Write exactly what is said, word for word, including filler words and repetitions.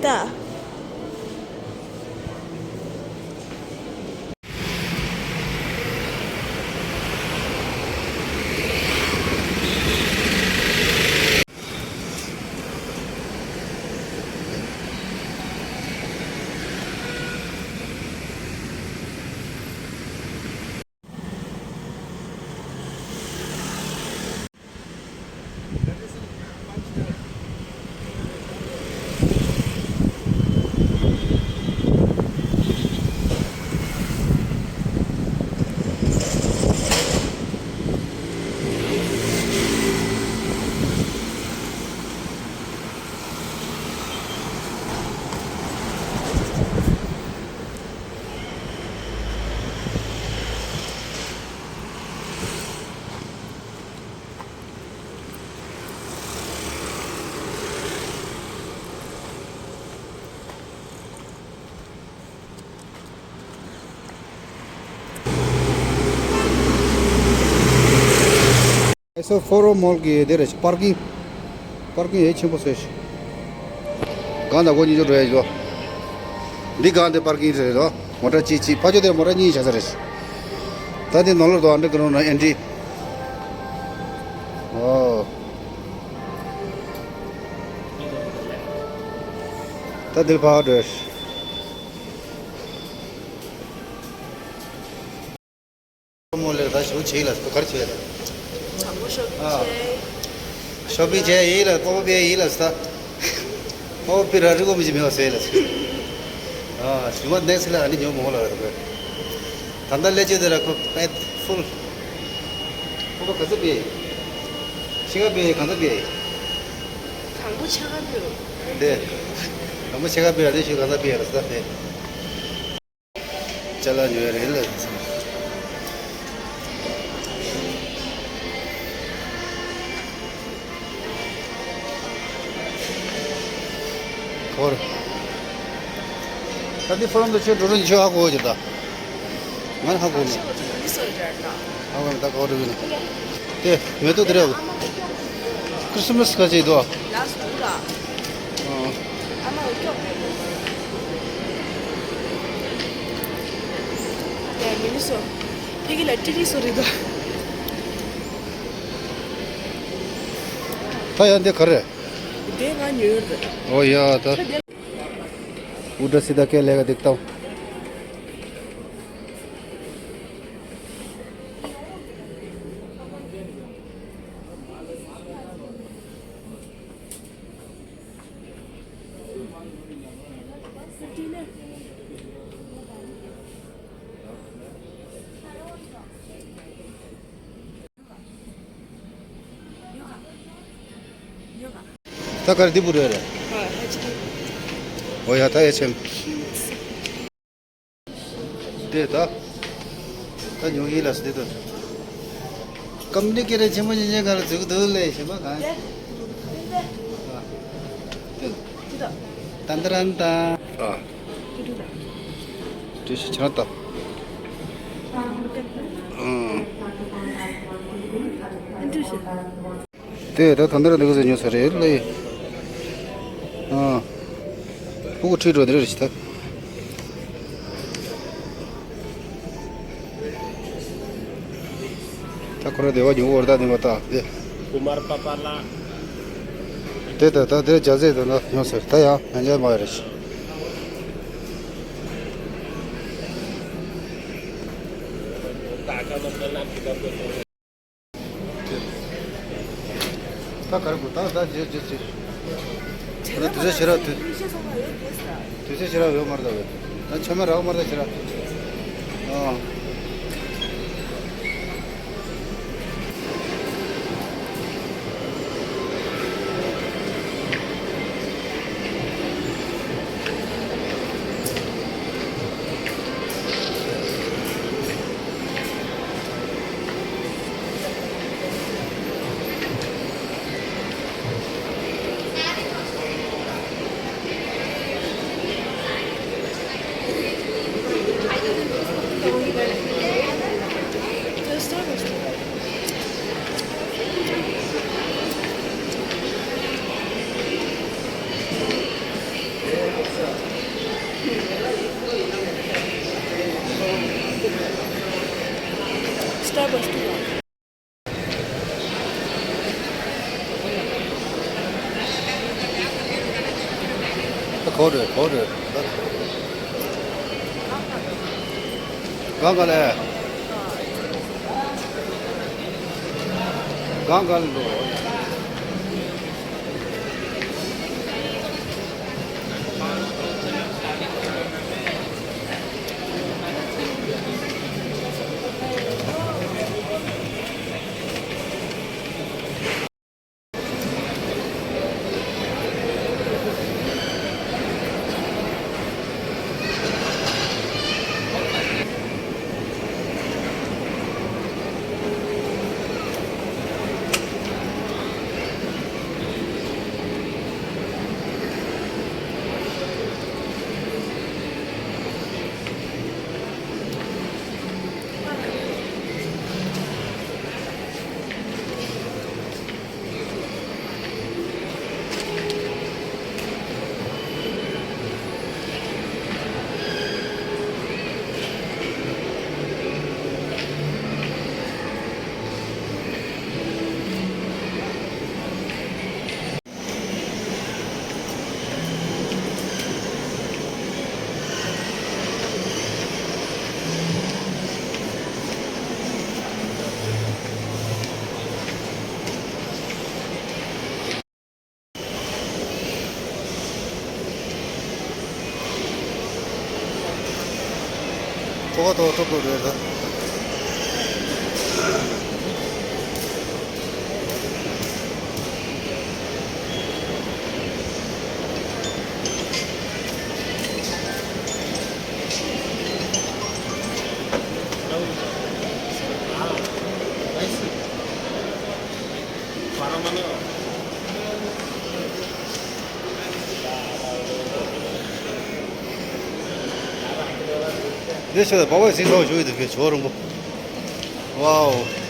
ད། ཨེ་སོ་ཕོ་རོ་མོལ་གྱི་དེ་རེད། པར་ཀིང་། པར་ཀིང་ཡེ་ཆེན་པོ་བཟོས་ཤག་སྒང་དང་སྒོ་གཉིས་ཆ་འགྲོ་ཡ་ཡོད། འདི་སྒང་དེ་པར་ཀིང་རེད་དོ། མོ་ཊ་གཅིག་གཅིག་ཕ་ཆོ་དེར་མོ་ཊ་གཉིས་བཞག་ས་རེད། ད་དེ་ནང་ལོགས་དུ་ཨན་ཌར་གྷ་རའུན་ཌ་ཨེན་ཊི། ཨོ། ད་དེར་ཕར་འགྲོ་ཡ། མོ་ལེ་ད་ཞུ་ཆེ་ལ་གར་ཆེ་ལ། དང་པོ་ཤོ་པི་ཨ། ཆེ། ཤོ་པི་ཆེ་ཡིན་ལ་པོ་པོ་པེ་ཡིན་ལ་ས། པོ་པོ་པེ་ར་རི་གོ་མི་ཅི་མེ་བ་སེ་ལ་ས། ཨ་ཞུ་བ་ནེག་སི་ལ་ཨ་ནི་ཉོ་མོ་ལ་ར་གོ། ད་ལྟ་ལེ་ཅེ་དེ་ར་ཁོ་པེད་ཕུལ། པོ་པོ་ག་ཚ་པེ། ཤི་ག་པེ་ག་ཚ་པེ། དང་པོ་ཆེ་ག་པེ། དེ། དང་པོ་ཆེ་ག་པེ་ཨ་ནི་ཞུ་ག་ཚ་པེ་ར་ས་དེ། ཅ་ལག་ཉོ་ཡ་རེད་ལ། ཧོར། ད་འདི་ཕོ་རམ་དུ་ཆོས་འགྲོ་རུ་ཆོས་ཧ་གོ་ཅི་ད། ང་ཧ་གོ་མེད། ཧ་གོ་མེད་ད་གོ་རུ་ཡིན། དེ་མེ་ཏོག་དེ་རེད། ཁྲིས་མས་ག་ཅིག་འདུག་ཨ་མ་འོ་ཀྱོག་རེད། དེ་མི་ནི་སོ། ཕ་གི་ལ་ཏི་རི་སོ་རེད་འདུག་ད་ཡང་འདི་ག་རེ། དེ་ང་ཉོས་རེད། ཨོ་ཡ་ད། ཁྱོད་དེ། ཨུ་ཏྲ་སི་ད་ཀེ་ལེ་ག་དིག་ཏང་། ད་ག་རེ་འདི་བུ་རེད་རེད། ཨོ་ཡ་ད་ཡ་ཆེན། དེ་ད། ད་ཉོ་གི་ལ་སུ་དེ་ད། ཀམ་པ་ནི་ཀེ་རེ་ཆེན་མོ་ཉེ་ཉེ་ག་ལ་འཛུགས་འདུག་ལས་ཞེས་པ་གང་། ཏན་ཏན་ཏན། ཨ། དེ་ཞིག་ཆ་ད། ཨང་། དེ་ད་ད་འདིར་འདི་ག་ཟེར་ཉོ་ས་རེད་ལེ། ཨ། སྤུ་གུ་ཁྲིད་འགྲོ་འདིར་རེ་ཞིག་ད། ད་ཁོ་ར་སྡེ་བ་ཉོ་བར་ད་འདི་མ་ད་དེ། ཀུ་མར་པ་པ་ལ། དེ་ད་ད་དེ་ཇ་ཟེར་ད་ན་ཉོ་ས་ད་ཡང་ང་ཉལ་མ་རེ་ཞིག་ད་ག་རེ་དགོས་ད་ད་རྗེས་རྗེས་རྗེས། ཁྱེད་རང་དུས་ཚོད་ཤེས་རབ་དུས། དུས་ཚོད་ཤེས་རབ་ཡོད་མ་རེད་ད་བས། ད་མཆོད་མེ་རག་མ་རེད་ད་ཤེས་རབ། ཨ། གོ་རེད། གང་ག་ལས། གང་ག་ལས་འགྲོ། ཐོག་ཐོག་ཐོག་ཐོག་རེད་ད། འདི་ཆོས་དང་བ་བས་ཟིན་ཐོག་བཞུགས་ཡོད་དུ་གི་ཇོ་རིན་པོ། ཝའོ།